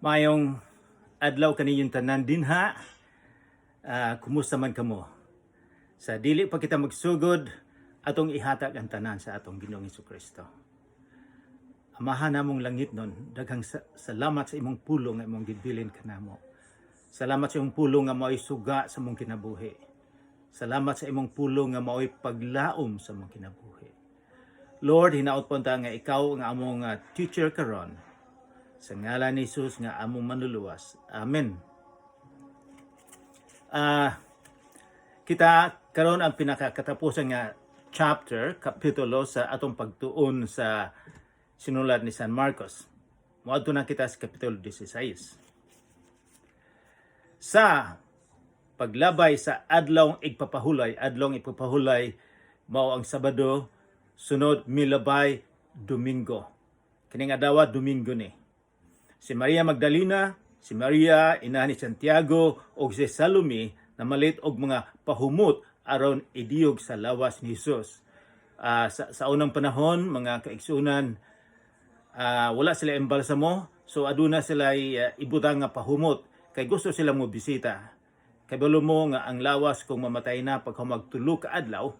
Maayong adlaw kaninyong tanan dinha. Kumusta man kamo? Sa dili pa kita magsugod, atong ihatag ang tanan sa atong Ginoong Kristo. Amahan namong langitnon, daghang salamat sa imong pulong nga imong gibilin kanamo. Salamat sa imong pulong nga mao'y suga sa among kinabuhi. Salamat sa imong pulong nga mao'y paglaom sa among kinabuhi. Lord, hinaot po ta nga ikaw ang among teacher karon. Sa ngalan ni Jesus nga among manluluwas. Amen. Kita karon ang pinakakatapusan nga chapter, kapitulo sa atong pagtuon sa sinulat ni San Marcos. Moadto na kita sa kapitulo 16. Sa paglabay sa adlawng igpapahulay, adlawng igpapahulay mao ang Sabado, sunod milabay Domingo. Kining adlaw, Domingo ni. Si Maria Magdalena, si Maria ina ni Santiago ug si Salome namalit og mga pahumot aron idiyog sa lawas ni Jesus. Sa unang panahon, mga kaigsunan, wala sila embalsamo, so aduna sila ibutang nga pahumot kay gusto sila mo bisita. Kay balo mo nga ang lawas kung mamatay na pag magtulo ka adlaw,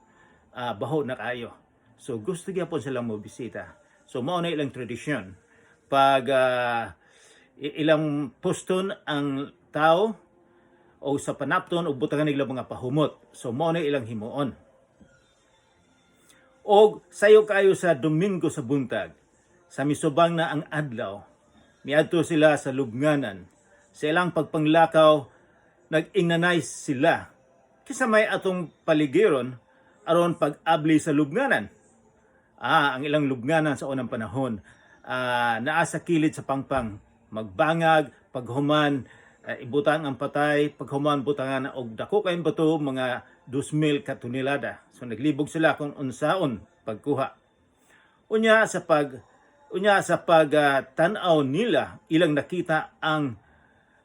baho na kaayo. So gusto gyapon sila mo bisita. So mao na ilang tradisyon. Pag ilang puston ang tao o sa panapton o butangan nila mga pahumot. So mao na ilang himuon. Og sayo kayo sa Domingo sa buntag, sa misubang na ang adlaw, miadto sila sa lubnganan. Sa ilang pagpanglakaw, nag-ingnanay sila. Kinsa may atong paligiron aron pag-abli sa lubnganan? Ang ilang lubnganan sa unang panahon, naa sa kilid sa pangpang, magbangag, paghuman, ibutang ang patay, paghuman butangan og dako kayong bato, mga 2,000 ka tonelada. So naglibog sila kung unsaon pagkuha. Unya sa pag tan-aw nila, ilang nakita ang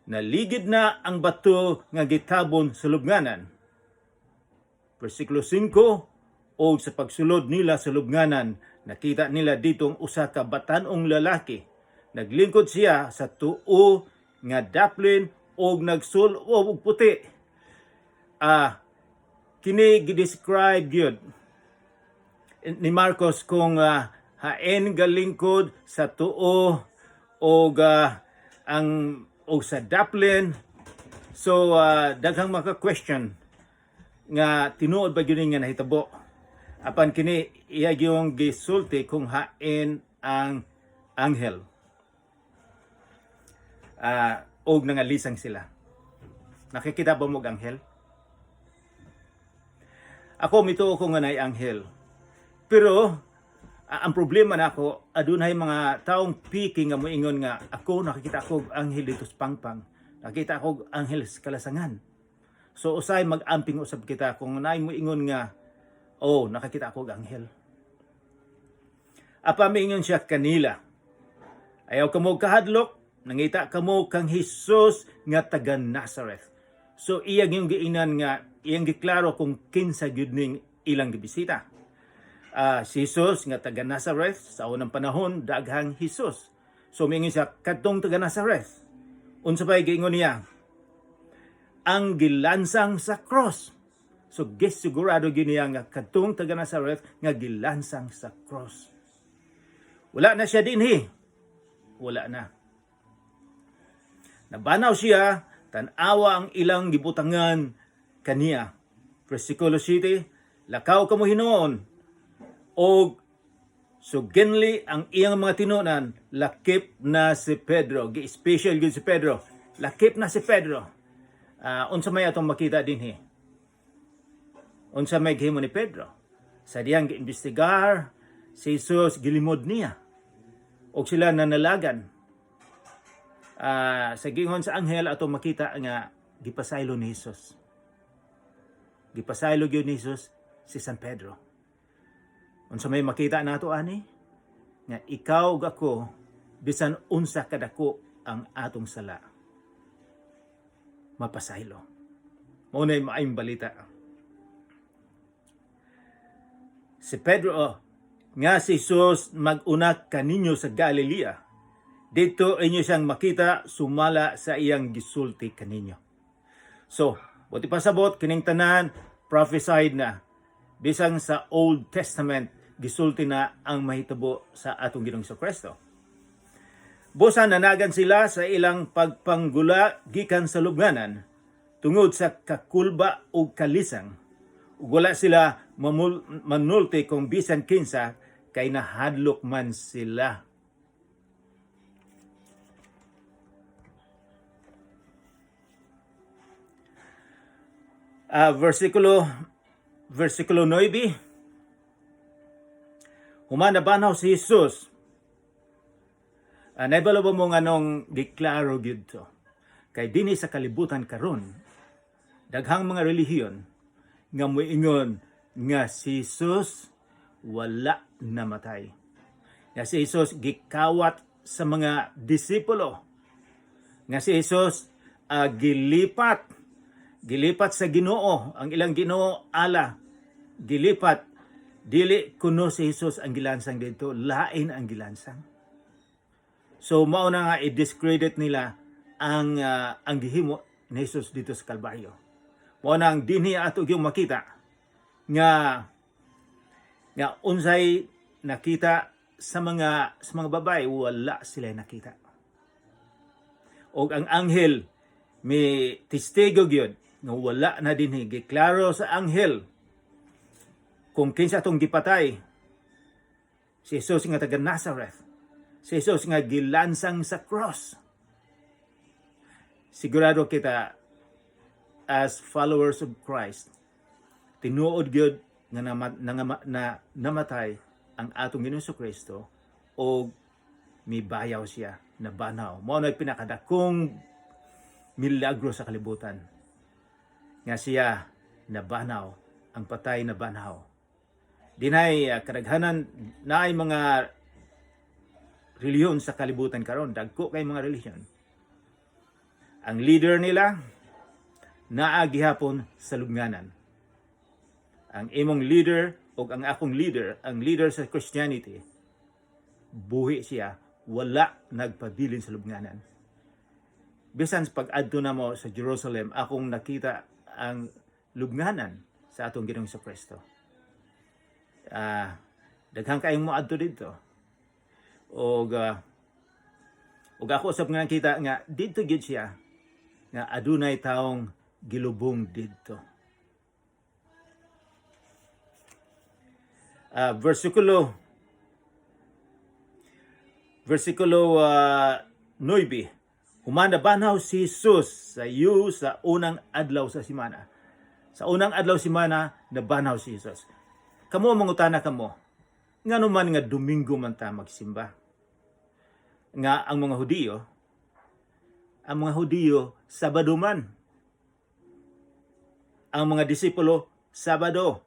naligid na ang bato nga gitabon sa lubnganan. Versikulo 5, o sa pagsulod nila sa lubnganan, nakita nila ditong usa ka batan-ong lalaki. Naglingkod siya sa tuo nga daplin og nagsul-ob og puti. Kini gi-describe gyud ni Marcos kung hain galingkod sa tuo og ang og sa daplin. So daghang maka-question nga tinuod ba gyud ni nga nahitabo. Apan kini iya gyung gisulti kung hain ang anghel. Og nangalisang sila. Nakikita ba mo og anghel? Ako, mituo ko nga naay anghel. Pero ang problema nako, adunay mga taong piki nga moingon nga ako nakikita ko og anghel dito sa pangpang. Nakita ko og anghel sa kalasangan. So usay mag-amping usab kita kung naay moingon nga, "Oh, nakakita ako og anghel." Apan miingon siya kanila, "Ayaw kamo kahadlok, nangita kamo kang Hesus nga taga Nazareth." So iyang yung giingnan nga iyang giklaro kung kinsa gyud ning ilang gibisita. Si Jesus nga taga Nazareth, sa unang panahon daghang Jesus. So miingon siya kadtong taga Nazareth. Unsa pay giingon niya? Ang gilansang sa cross. So gisigurado gyud niya nga kadtong taga Nazareth nga gilansang sa cross. Wala na siya dinhi. Wala na. Nabanaw siya, tan-awa ang ilang gibutangan kaniya. Versikulo 7, "Lakaw kamo hinuon og suginli ang iyang mga tinunan, lakip na si Pedro." Gi-special gyud si Pedro. Lakip na si Pedro. Unsa may atong makita dinhi? Unsa may gihimo ni Pedro? Sa diyang giimbestigar, si Jesus gilimod niya. Og sila nanalagan. Sa gingon sa anghel, atong makita nga gipasaylo ni Jesus. Gipasaylo gyud ni Jesus si San Pedro. Unsa may makita nato ani? Nga ikaw ug ako, bisan unsa kadako ang atong sala, mapasaylo. Mao na maayong balita. Si Pedro, oh, nga si Jesus mag-una kaninyo sa Galilea. Didto inyo siyang makita sumala sa iyang gisulti kaninyo. So, buot ipasabot, kining tanan prophesied na. Bisan sa Old Testament, gisulti na ang mahitabo sa atong Ginoong Kristo. Busa nanagan sila sa ilang pagpanggula gikan sa lubnganan tungod sa kakulba ug kalisang. Ug wala sila manulti kung bisan kinsa kay nahadlok man sila. Versikulo 9. Human nabanhaw si Jesus. Naibalo ba mo nganong giklaro gyud to? Kay dinhi sa kalibutan karon, daghang mga relihiyon nga moingon nga si Jesus wala namatay. Nga si Jesus gikawat sa mga disipulo. Nga si Jesus gilipat sa Ginoo, ang ilang Ginoo ala gilipat. Dili kuno si Jesus ang gilansang didto, lain ang gilansang. So mao na nga i-discredit nila ang gihimo ni Jesus didto sa Kalbaryo. Mao na ang dinhi ato gyung makita nga unsay nakita sa mga babae, wala sila nakita. Og ang anghel mi testigo gyud nga wala na dinhi. Giklaro sa anghel kung kinsa atong gipatay, si Jesus nga taga Nazareth, si Jesus nga gilansang sa cross. Sigurado kita as followers of Christ, tinuod gyud nga na namatay ang atong Ginoong Kristo o mibayaw siya, nabanhaw. Mao na pinakadakong milagro sa kalibutan nga siya nabanhaw, ang patay nabanhaw. Dinay kadaghanan naay mga relihiyon sa kalibutan karon, dagko kay mga relihiyon. Ang leader nila naa gihapon sa lubnganan. Ang imong leader o ang akong leader, ang leader sa Christianity, buhi siya, wala nagpabilin sa lubnganan. Bisan sa pag-adto namo sa Jerusalem, akong nakita ang lubnganan sa atong Ginoong Kristo. Daghan kayong moadto didto. Og ako usab nga nakita nga didto gyud siya nga adunay taong gilubong didto. Versikulo 9. Human nabanhaw si Jesus sa iyo sa unang adlaw sa simana. Sa unang adlaw simana, nabanhaw si Jesus. Kamo, mangutana kamo, ngano man nga Domingo man ta magsimba? Nga ang mga Hudiyo, Sabado man. Ang mga disipulo, Sabado.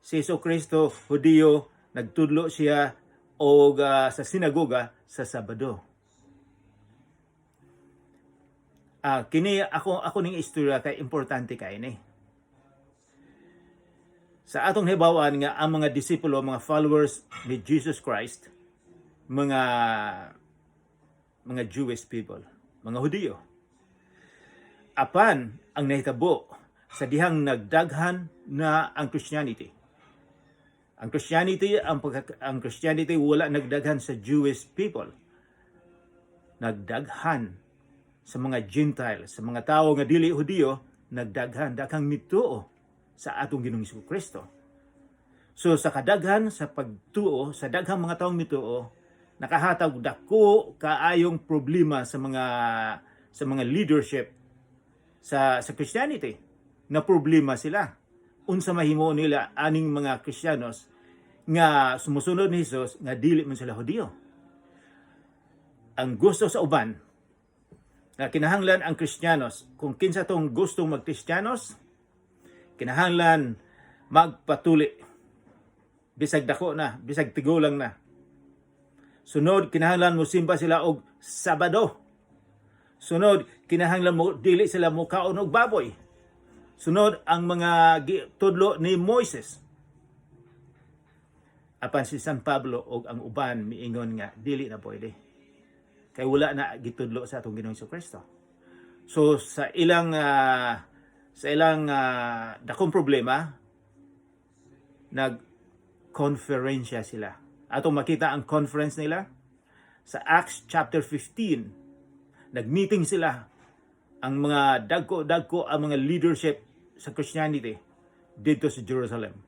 Si Jesu Kristo, Hudiyo, nagtudlo siya og sa sinagoga sa Sabado. Kini ako ning istorya kay importante kay ni. Sa atong hibawan nga ang mga disipulo, mga followers ni Jesus Christ, mga Jewish people, mga Hudiyo. Apan ang nahitabo sa dihang nagdaghan na ang Christianity. Ang Christianity wala nagdaghan sa Jewish people. Nagdaghan sa mga Gentile, sa mga tao nga dili Hudiyo, nagdaghan, daghang mituo sa atong Ginoong Kristo. So sa kadaghan sa pagtuo, sa daghang mga taong mituo, nakahatag dako kaayong problema sa mga leadership sa Christianity. Na problema sila. Unsa mahimo nila aning mga Kristiyanos nga sumusunod ni Jesus nga dili man sila Hudiyo? Ang gusto sa uban nga kinahanglan ang Kristiyanos, kung kinsa tong gustong magkristiyanos, kinahanglan magpatuli. Bisag dako na, bisag tigulang na. Sunod, kinahanglan mo simba sila og Sabado. Sunod, kinahanglan mo dili sila mo kaon og baboy. Sunod, ang mga tudlo ni Moises. Apan si San Pablo og ang uban miingon nga dili na pwede. Kay wala na gitudlo sa atong Ginoong Kristo. So sa ilang dakong problema, nag-konferensya sila. Atong makita ang conference nila sa Acts chapter 15. Nag-meeting sila, ang mga dagko-dagko, ang mga leadership sa Christianity dito sa Jerusalem.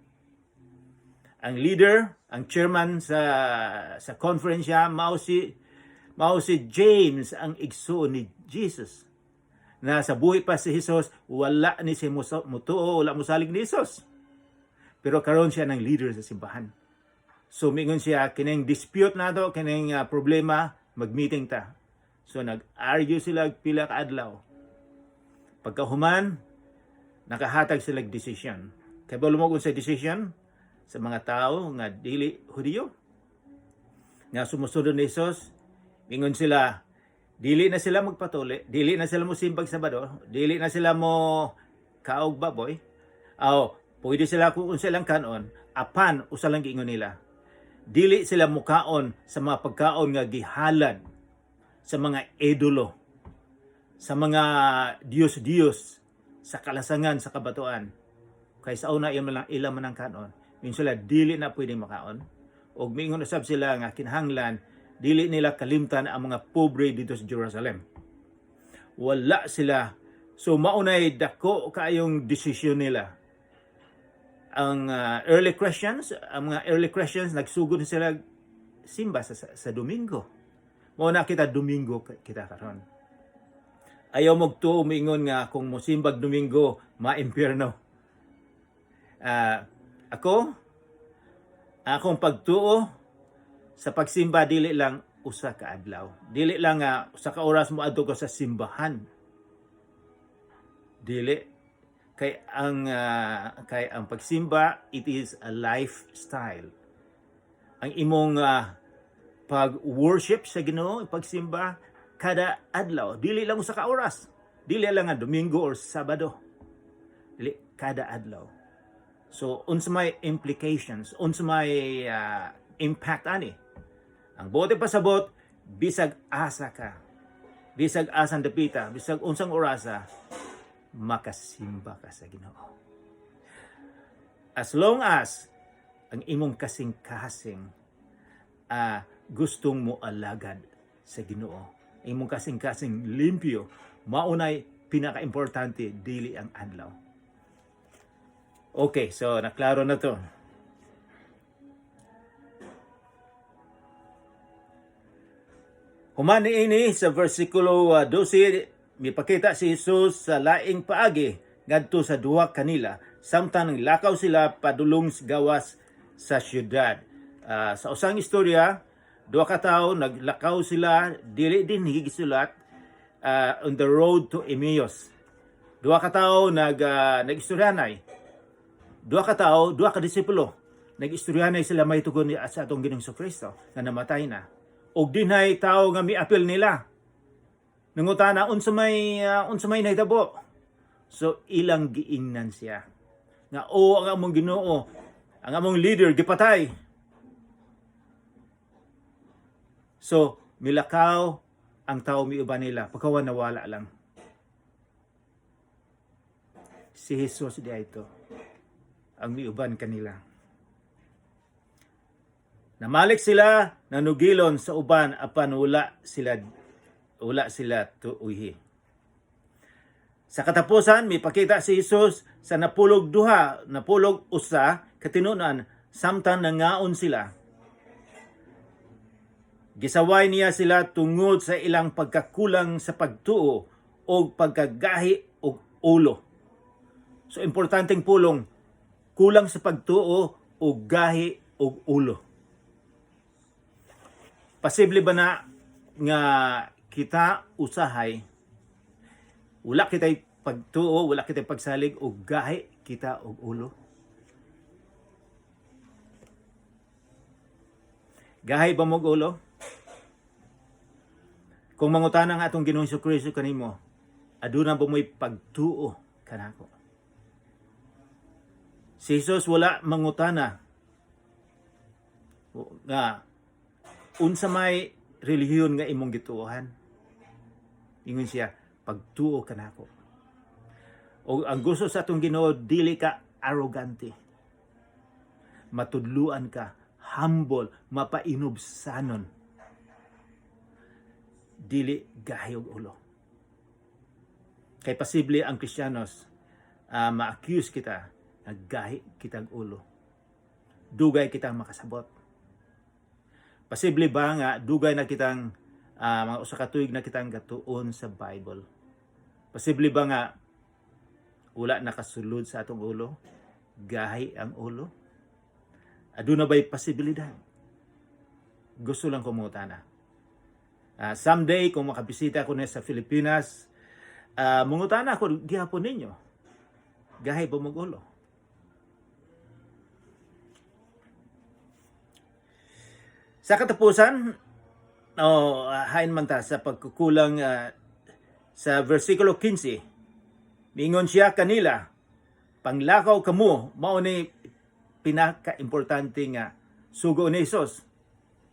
Ang leader, ang chairman sa conference, mao si James, ang igsuon ni Jesus. Na sa buhi pa si Jesus, wala ni si mutuo, wala mosalig ni Jesus. Pero karon siya ng leader sa simbahan. So mingon siya, kining dispute nato, kining problema, mag-meeting ta. So nag-argue sila pila ka adlaw. Pagkahuman, nakahatag sila og decision. Kay mo sa decision sa mga tao nga dili Hudiyo nga sumusunod ni Jesus, mingon sila, dili na sila magpatuli, dili na sila mo simbag Sabado, dili na sila mo kaog baboy. Aw, pwede sila kung unsa ilang kanon, apan usa lang giingon nila. Dili sila mukaon sa mga pagkaon nga gihalad sa mga idolo, sa mga diyos-diyos, sa kalasangan, sa kabatuan. Kay sa una ilang ilang man ang kanon. Mingon sila, dili na pwede makaon. Og mingon usab sila nga kinahanglan dili nila kalimtan ang mga pobre dito sa Jerusalem. Wala sila. So maunay dako kaayong desisyon nila. Ang mga early Christians nagsugod na sila simba sa Domingo. Mao na kita Domingo kita karon. Ayaw magtuo moingon nga kung mosimbag Domingo, ma-impyerno. Ako, akong pagtuo sa pagsimba, dili lang usa ka adlaw. Dili lang nga usa ka oras mo adto ko sa simbahan. Dili kay ang pagsimba, it is a lifestyle. Ang imong pag-worship sa Ginoo, pagsimba kada adlaw, dili lang usa ka oras. Dili lang nga Domingo or Sabado. Dili, kada adlaw. So unsa may implications, unsa may impact ani? Ang buot ipasabot, bisag asa ka, bisag asang dapita, bisag unsang orasa, makasimba ka sa Ginoo. As long as ang imong kasing-kasing gustong mo alagad sa Ginoo, imong kasing-kasing limpyo, maunay pinaka-importante, dili ang adlaw. Okay, so naklaro na to. Human niini sa versikulo 12, mipakita si Jesus sa laing paagi ngadto sa duha kanila samtang lakaw sila padulong sa gawas sa syudad. Sa usang istorya, duha ka tawo naglakaw sila, dili din gisulat, on the road to Emmaus. Duha ka tawo nag-istoryanay. Duha ka tawo, duha ka disipulo. Nag-istoryanay sila may tugon ni sa atong Ginoong Kristo nga namatay na. Og dinhay tawo nga miapil nila. Nangutana unsa may nahitabo. So ilang giingnan siya nga o ang among Ginoo, ang among leader gipatay. So milakaw ang tao miuban nila, pagkawa nawala lang. Si Jesus di ito ang miuban kanila. Namalik sila nanugilon sa uban, apan wala sila tuuhi. Sa katapusan, mipakita si Jesus sa 12, 11 katinunan samtang nangaon sila. Gisaway niya sila tungod sa ilang pagkakulang sa pagtuo o pagkagahi og ulo. So importanteng pulong, kulang sa pagtuo o gahi og ulo. Posible ba na nga kita usahay wala kita'y pagtuo, wala kita'y pagsalig o gahi kita og ulo? Gahi ba mo og ulo? Kung mangutana ang atong Ginoong Kristo kanimo, aduna ba mo'y pagtuo kanako? Si Jesus wala mangutana nga unsa may relihiyon nga imong gituohan. Ingon siya, "Pagtuo ka nako." O ang gusto sa atong Ginoo, dili ka arrogante. Matudluan ka, humble, mapainubsanon. Dili gahi og ulo. Kay posible ang Kristiyanos ma-accuse kita, naggahi kitag ulo. Dugay kitang makasabot. Posible ba nga dugay na kitang mga usa ka tuig na kitang gatuon sa Bible? Posible ba nga wala nakasulod sa atong ulo? Gahi ang ulo? Aduna ba'y posibilidad? Gusto lang kumuta na. Someday, kung makabisita ko na sa Pilipinas, mangutana ako gihapon ninyo. Gahi ba mog ulo? Sa katapusan, oh, hain man ta sa pagkukulang sa versikulo 15. Mingon siya kanila, "Panglakaw kamo," mao ni pinaka-importante nga sugo ni Jesus.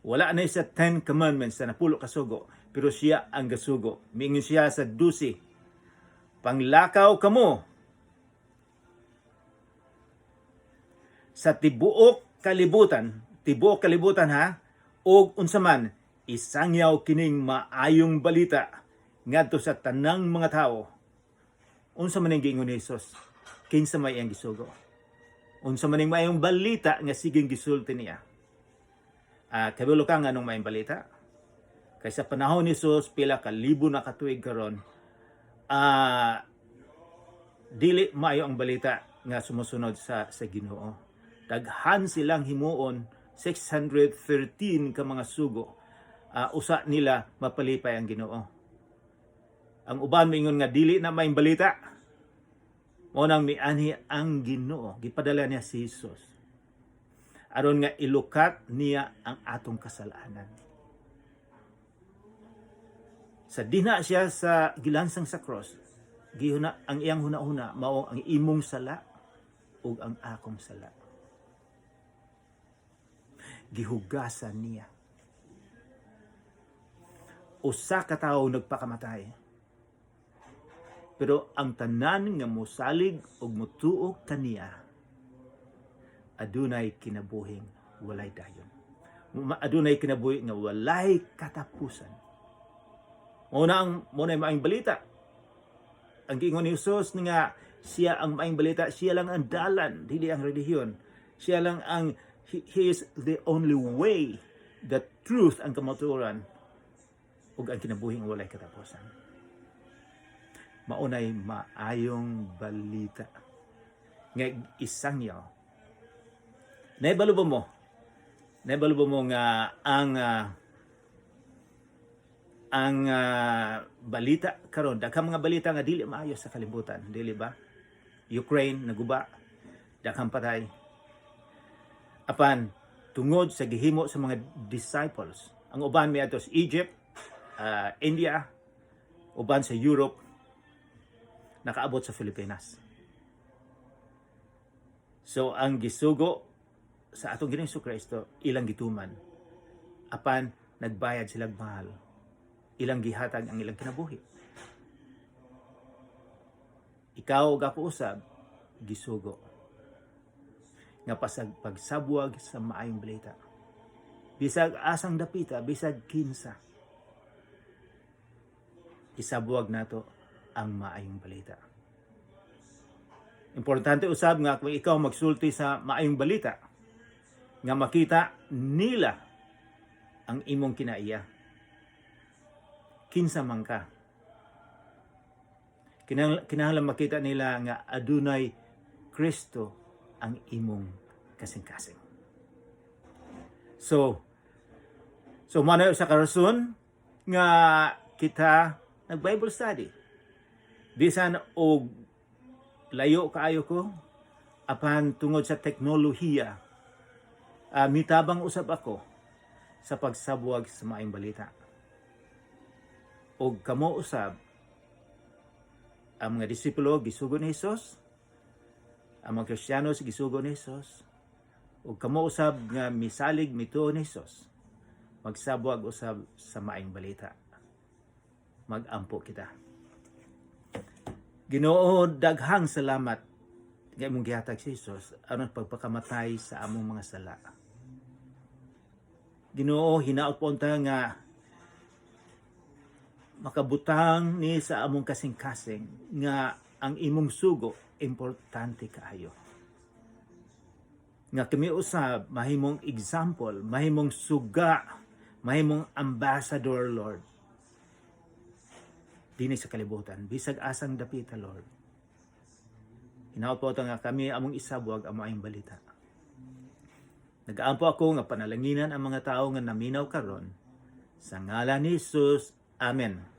Wala na sa 10 Commandments, sa 10 ka sugo, pero siya ang gasugo. Mingon siya sa 12, "Panglakaw kamo sa tibuok kalibutan ha, ug unsa man isangyaw kining maayong balita ngadto sa tanang mga tawo." Unsa man ang giingon ni Jesus? Kinsa may iyang gisugo? Unsa man ning maayong balita nga sigeng gisulti niya? Kabalo ka nga anong maayong balita? Kay sa panahon ni Jesus, pila ka libo na katuig karon, dili maayo ang balita nga sumusunod sa Ginoo. Daghan silang himuon, 613 ka mga sugo. Usa nila mapalipay ang Ginoo. Ang uban moingon nga dili na maayong balita. Mao nang mianhi ang Ginoo, gipadala niya si Jesus aron nga ilukat niya ang atong kasalanan. Sa dina siya sa gilansang sa cross, gihuna ang iyang huna-huna mao ang imong sala ug ang akong sala. Gihugasan niya. Usa ka tawo nagpakamatay. Pero ang tanan nga mosalig ug motuo kaniya adunay kinabuhing walay dayon. Adunay kinabuhi nga walay katapusan. Mao na maayong balita. Ang giingon ni Jesus nga siya ang maayong balita, siya lang ang dalan, dili ang relihiyon. Siya lang ang he is the only way, the truth, ang kamatuoran ug ang kinabuhing walay katapusan. Maunay maayong balita nga isangyaw. Naibalo ba mo? Naibalo ba mo nga ang balita karon, daghang mga balita nga dili maayo sa kalibutan, dili ba? Ukraine naguba, daghang patay. Apan tungod sa gihimo sa mga disciples, ang uban miadto sa Egypt, India, uban sa Europe, nakaabot sa Pilipinas. So ang gisugo sa atong Ginoong Kristo ilang gituman. Apan nagbayad sila mahal. Ilang gihatag ang ilang kinabuhi. Ikaw ug ako usab gisugo nga pasag pagsabwag sa maayong balita. Bisag asang dapita, bisag kinsa. Isabwag nato ang maayong balita. Importante usab nga kung ikaw magsulti sa maayong balita, nga makita nila ang imong kinaiya. Kinsa man ka. Kinahanglan makita nila nga adunay Kristo ang imong kasing-kasing. So mao na sa karason nga kita nag Bible study. Bisan og layo kaayo ko, apan tungod sa teknolohiya, mitabang usab ako sa pagsabwag sa maayong balita. Og kamo usab, ang mga disipulo gisugo ni Jesus, ang mga Kristiyano gisugo ni Jesus, ug kamo usab nga misalig, mituo ni Jesus, Magsabwag usab sa maayong balita. Magampo kita. Ginoo, daghang salamat nga imong gihatag si Jesus aron pagpakamatay sa among mga sala. Ginoo, hinaot po unta nga makabutang ni sa among kasing-kasing nga ang imong sugo importante kaayo. Nga kami usab mahimong example, mahimong suga, mahimong ambassador, Lord, dinhi sa kalibutan, bisag asang dapita, Lord. Hinaot po nga kami among isabwag ang maayong balita. Nagaampo ako nga panalanginan ang mga tao nga naminaw karon. Sa ngalan ni Jesus. Amen.